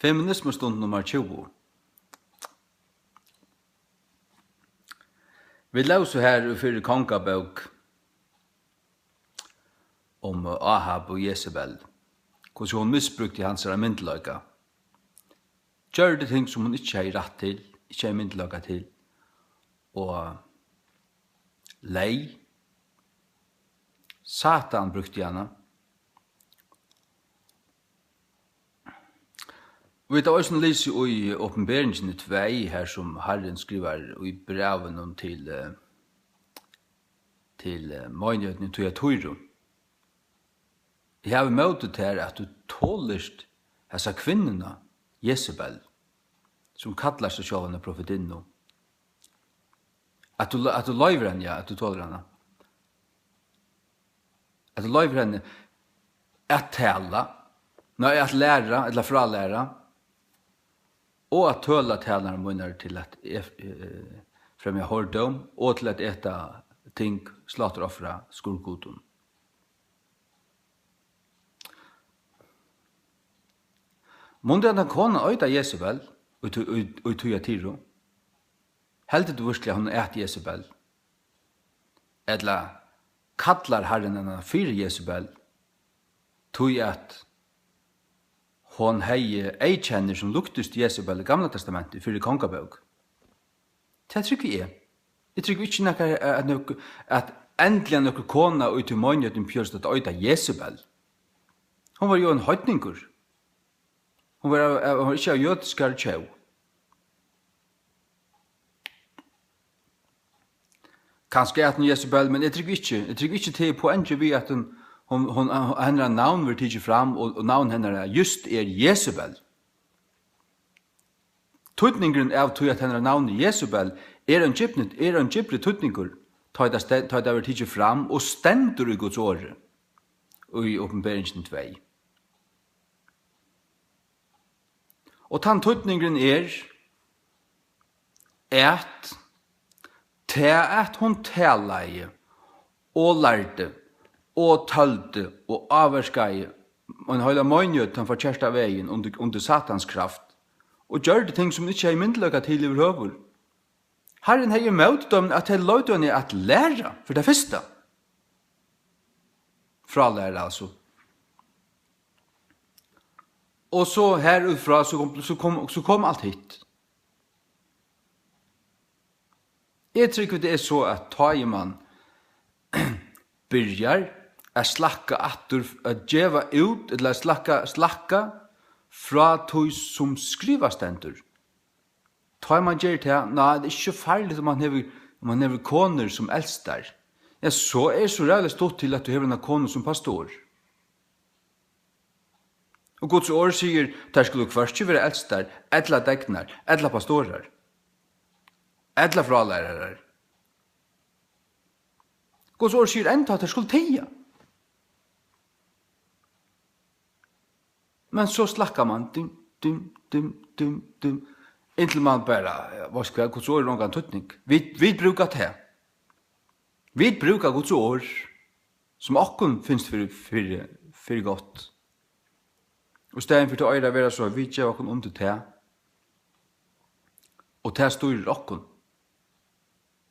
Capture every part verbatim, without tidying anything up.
Feminismustund nummar tjúgu. Vit lósu har í fyrru kongabók um Ahab og Jezebel, hvussu hon misbrúkti hansara myndugleika, gjørdi ting, sum hon ikki hevði rætt til, ikki hevði myndugleika til, og leyg. Satan brúkti hana. Vit hava eisini lisið í Opinberingini tvey, har sum Harrin skrivar í brævinum til, eh, til, eh, meinigheitini í Týatýru: Eg havi ímóti tær, at tú tolist hasa kvinnuna, Jezebel, sum kallar seg sjálva eina profetinnu. At tú, at tú loyvir henni, ja, at tú tolir hana. At tú loyvir henni at tala, nei, at læra ella frálæra, og at tøla tænarar mínar til at ef-, eh, fremja hordóm og til at eta ting, sláturoffra, skurðgudum. Mundi henda konan eita Jezebel í Tí-, í, í Týatýru? Heldur tú virkuliga, hon æt Jezebel? Ella kallar Harrin hana fyri Jezebel, tí at hon hevði eyðkennir, sum líktist Jezebel í Gamla Testamenti, í fyrru kongabók? Tað trúgvi eg. Eg trúgvi ikki nakar, at nøk-, at endiliga nøkur kona í tí meinigheitini bjóðist at eita Jezebel. Hon var jú ein heidningur. Hon var av, av, hon var ikki av jødiskari tjóð. Kanska æt hon Jezebel, men eg trúgvi ikki, eg trúgvi ikki, tað er poengið við, at hon, hon, hon, hennara navn verður tikið fram, og, og navn hennara júst er Jezebel. Týdningurin av tí, at hennara navn er Jezebel, er ein djúpni-, er ein djúpri týdningur, tá ið tað sten-, tá ið tað verður tikið fram og stendur í Guds orði í Opinberingini tvey. Og tann týdningurin er, at tað, at hon talaði og lærdi og tøldi og ávirkaði ein heila meinigheit tann forkerta vegin undir, undir Satans kraft, og gjørdi ting, sum hon ikki hevði myndugleika til yvirhøvur. Harrin hevði ímóti teimum, at tey løgdu henni at læra, fyri tað fyrsta. Frálæra, altso. Og so har út frá, so kom, so kom, so kom alt hitt. Eg trúgvi, tað er so, at tá ið mann byrjar at slakka aftur, at geva út, ella at slakka, slakka frá tí, sum skrivað stendur, tá ið mann ger tað, ná, tað er ikki so farligt, um mann hevur, um mann hevur konur sum eldstar. Ja, so er so ræðuliga stutt til, at tú hevur eina konu sum pastor. Og Guds orð sigur, tær skulu hvørki vera eldstar, ella degnar, ella pastorar, ella frálærarar. Guds orð sigur enntá, at tær skulu tiga. Men so slakkar mann, dum, dum, dum, dum, dum, inntil mann bara, ja, veitst hvat, Guds orð hevur ongan týdning. Vit, vit brúka tað. Vit brúka Guds orð, sum okkum finst fyri, fyri, fyri gott. Og staðin fyri tað eigur at vera so, at vit geva okkum undir tað, og tað stýrir okkum.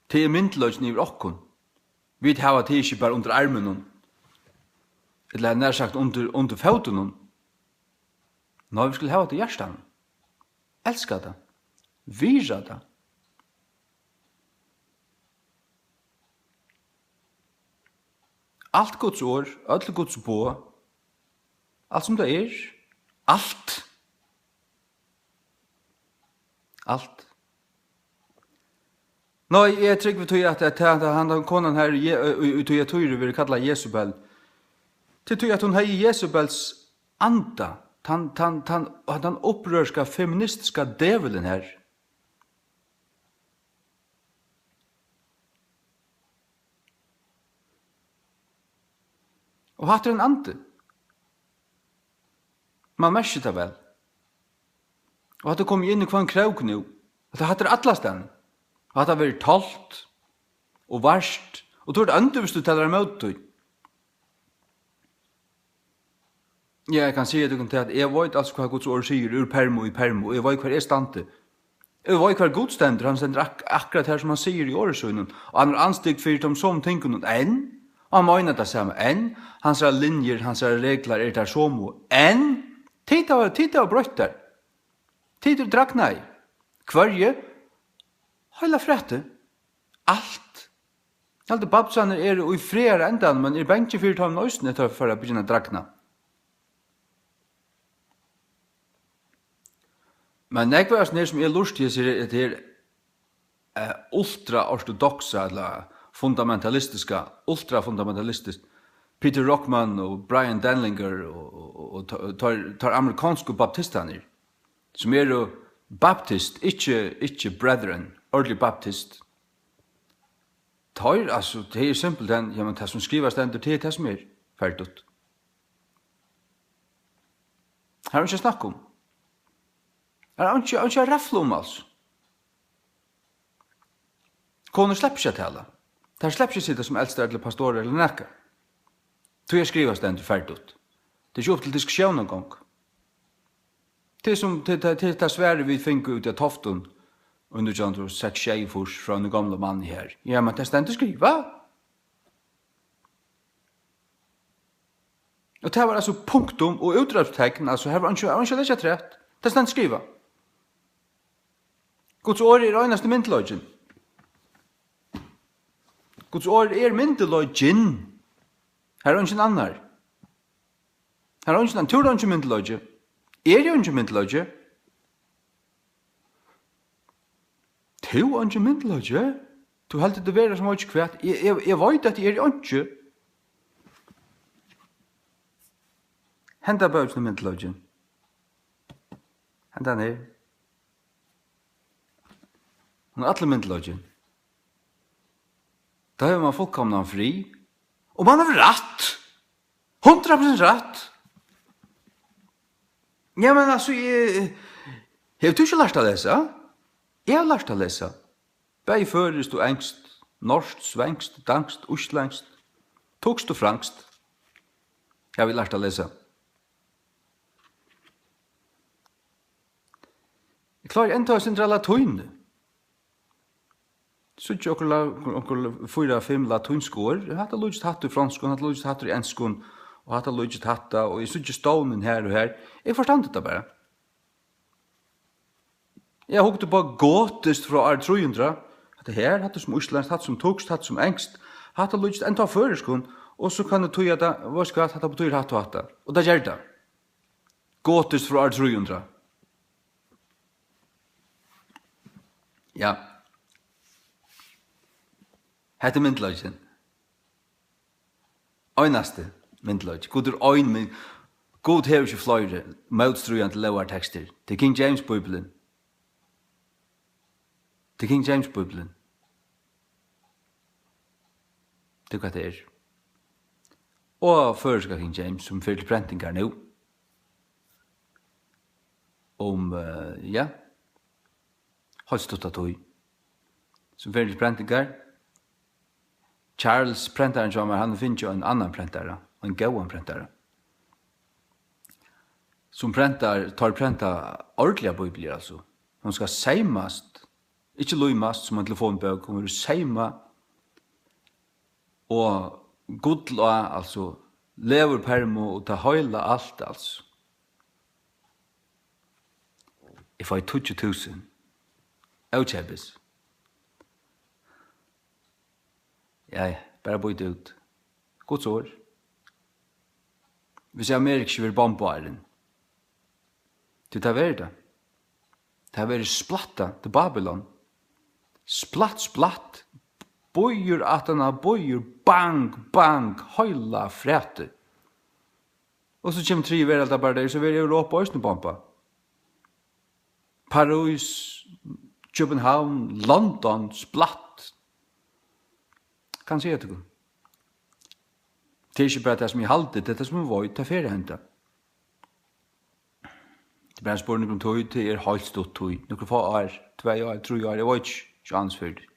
Tað er myndugleikin yvir okkum. Vit hava tað ikki bara undir arminum, ella nær sagt undir, undir fótunum. Nei, vit skulu hava tað í hjartanum. Elska tað. Virða tað. Alt Guds orð, øll Guds boð, alt sum tað er, alt. Alt. Nei, eg trúgvi tí, at, at, at, at handan konan her, Je-, í, í, í Týatýru verður kallað Jezebel. Til tí, at hon hevði Jezebels anda, tann, tann, tann, og tann upprørska, feministiska djevulin her. Og hatta er ein andi. Mann merkir tað væl. Og hatta er komið inn í hvønn krók nú. Hatta, hatta er allastaðni. Og hatta verður tolt og vart. Og tú ert óndur, viss tú talar ímóti tí. Ja, eg kann siga tykkum tað, at eg veit altso, hvat Guds orð sigur úr perm og í perm, og eg veit, hvar eg standi. Eg veit, hvar Gud stendur. Hann stendur ak-, akkurát her, sum hann sigur í orði sínum. Og hann er andstygd fyri teimum somu tingunum enn. Og hann meinar tað sama enn. Hansara linjur, hansara reglar eru tær somu enn. Tit hava, tit hava broytt tær. Tit eru dragnaði. Hvørji? Heila frætið. Alt. Eg haldi, baptistarnir eru í frægara endanum, men eg eri bangin fyri teimum eisini, at teir fara at begynna at dragna. Men nógv av hesum her, sum eg lurti, hesi her, hetta her, eh, ultraortodoksa ella fundamentalistiska, ultrafundamentalistiskt, Peter Rockman og Brian Denlinger og, og, og, og teir, teir amerikansku baptistarnir, sum eru baptist, ikki, ikki brethren, ordentlig baptist. Teir, altso, tað er simpelthen, jamen, tað sum skrivað stendur, tað er tað sum er. Ferdigt. Har er einki at snakka um. Har er einki, einki at rafla um, altso. Konur sleppa ikki at tala. Tær sleppa ikki at sita sum eldstar ella pastorar ella nakað. Tí at skrivað stendur, ferdigt. Tað er ikki upp til diskusjón eingong. Tað er sum, tað, tað, tað, tað svarið vit fingu úti á Toftum í nítjan hundrað og seks, sjeyogfýrs frá einum gomlum manni her. Ja, men tað stendur skrivað. Og tað var altso punktum og útrópstekn, altso, her var einki, var einki at leggja afturat. Tað stendur skrivað. Guds orð er einasti myndugleikin. Guds orð er myndugleikin. Har er eingin annar. Har er eingin annar. Tú ert eingin myndugleiki. Eg eri eingin myndugleiki. Tú eingin myndugleiki? Tú heldur teg vera sum veit ikki hvat. Eg, eg, eg veit, at eg eri einki. Henda bókin er myndugleikin. Hendan her. Hon er allur myndugleikin. Tá hevur mann fullkomnan frið. Og mann hevur rætt. Hundrað prosent rætt. Ja, men altso, eg, hevur tú ikki lært at lesa? Eg havi lært at lesa. Bæði føroyskt og enskt, norskt, svenskt, danskt, íslendskt, týskt og franskt. Havi eg lært at lesa. Eg klári enntá eitt sindur av latín. Síggi okur la-, okur fýra, fimm latínsk orð. Hatta líkist hatta í fronskum, hatta líkist hatta í enskum, og hatta líkist hatta, og eg síggi stovnin her og her. Eg forstandi tað bara. Eg hugdi upp á gotiskt frá ár trý hundrað. Hatta her, hatta er sum íslendskt, hatta er sum týskt, hatta er sum enskt. Hatta líkist enntá føroyskum, og so kann eg týða tað, veitst tú hvat, hatta betýr hatta og hatta. Og tað ger tað. Gotiskt frá ár trý hundrað. Ja. Hetta er myndugleikin. Einasti myndugleiki. Gud er ein mynd-, Gud hevur ikki fleiri mótstríðandi lógartekstir. Tað er King James Bíblian. Tað er King James Bíblian. Tað er hvat tað er. Og føroyska King James, sum fer til prentingar nú. Um, eh, ja. Heilt stutta tíð. Sum fer til prentingar. Charles, prentarin hjá mær, hann hevur fingið ein annan prentara, ein góðan prentara, sum prentar, teir prenta ordiliga bíbliur, altso. Hon skal seymast, ikki límast sum ein telefonbók, hon verður seymað og gull á, altso, leðurpermu og tað heila, alt, altso. Eg fái tíggju túsund. Ókeypis. Ja, ja, bara býta út. Guds orð. Hvis Amerika ikki verður bombaárin. Tí tað verður tað. Tað verður splatta til Babylon. Splatt, splatt. Býur aftan á býur. Bang, bang. Heila frætið. Og so kemur triði verðaldarbardagur, so verður Europa eisini bombað. París, København, London, splatt. Kann siga tykkum. Tað er ikki bara tað, sum eg haldi, tað er tað, sum eg veit, tað fer at henda. Tað er bara ein spurningur um tíð, tað er heilt stutt tíð. Nøkur fá ár, tvey ár, trý ár, eg veit ikki, ikki annars fyri.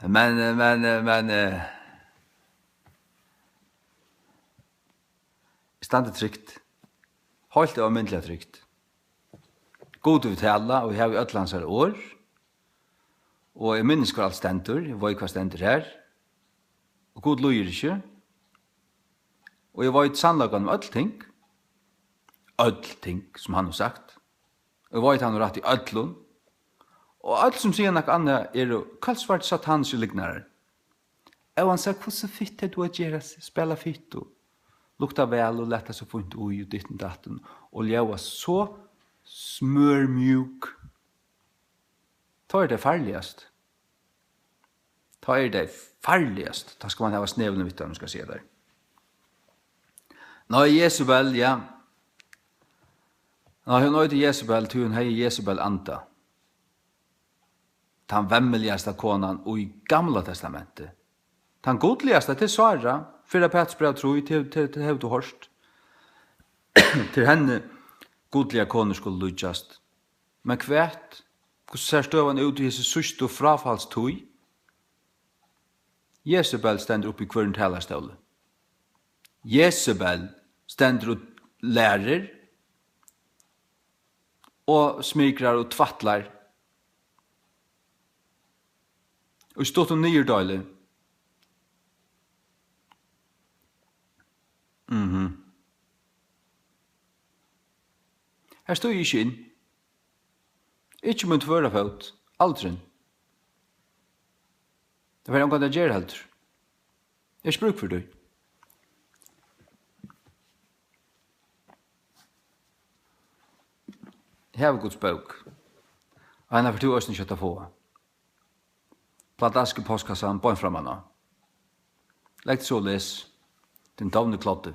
Men, men, men, eh, Standið trygt. Heilt og almindiliga trygt. Gud hevur talað, og eg havi øll hansara orð. Og eg minnist, hvar alt stendur. Eg veit, hvat stendur her. Og Gud lýgur ikki. Og eg veit sannleikan um øll ting. Øll ting, sum hann hevur sagt. Eg veit, hann hevur rætt í øllum. Og øll, sum siga nakað annað, eru koldsvartir satanskir lygnarar. Óansæð hvussu fitt tey duga at gera seg, spæla fitt og lukta væl og lata so fínt í og ditten datten og ljóða so smørmjúk, tá eru tey farligast. Tá eru tey farligast. Tá skal mann hava snevulin við teimum, skal eg siga tær. Nei, Jesebel, ja. Nei, hon eitur Jesebel, tí hon hevði Jesebel anda. Tann vemmiligasta konan í Gamla Testamenti. Tann gudligasta, tað er Sára, fyrra Pætursbræv trý, til, til, til hevur tú hoyrt. Til henni gudligar konur skulu líkjast. Men hvat? Hvussu sær støðan út í hesi síðstu fráfallstíð? Jesebel stendur uppi í hvørjum talarstóli. Jesebel stendur og lærir og smikrar og tvætlar. Í stuttum niðurdeili. Mhm. Her stígi eg ikki inn. Ikki mín tvøra fót. Aldrin. Tað fær ongantíð at gera heldur. Eg havi ikki brúk fyri tí. Eg havi Guds bók. Og hana fert tú eisini skjótt at fáa. Pladask í postkassan beint framman á. Legg teg so og les. Tín dovni kloddi.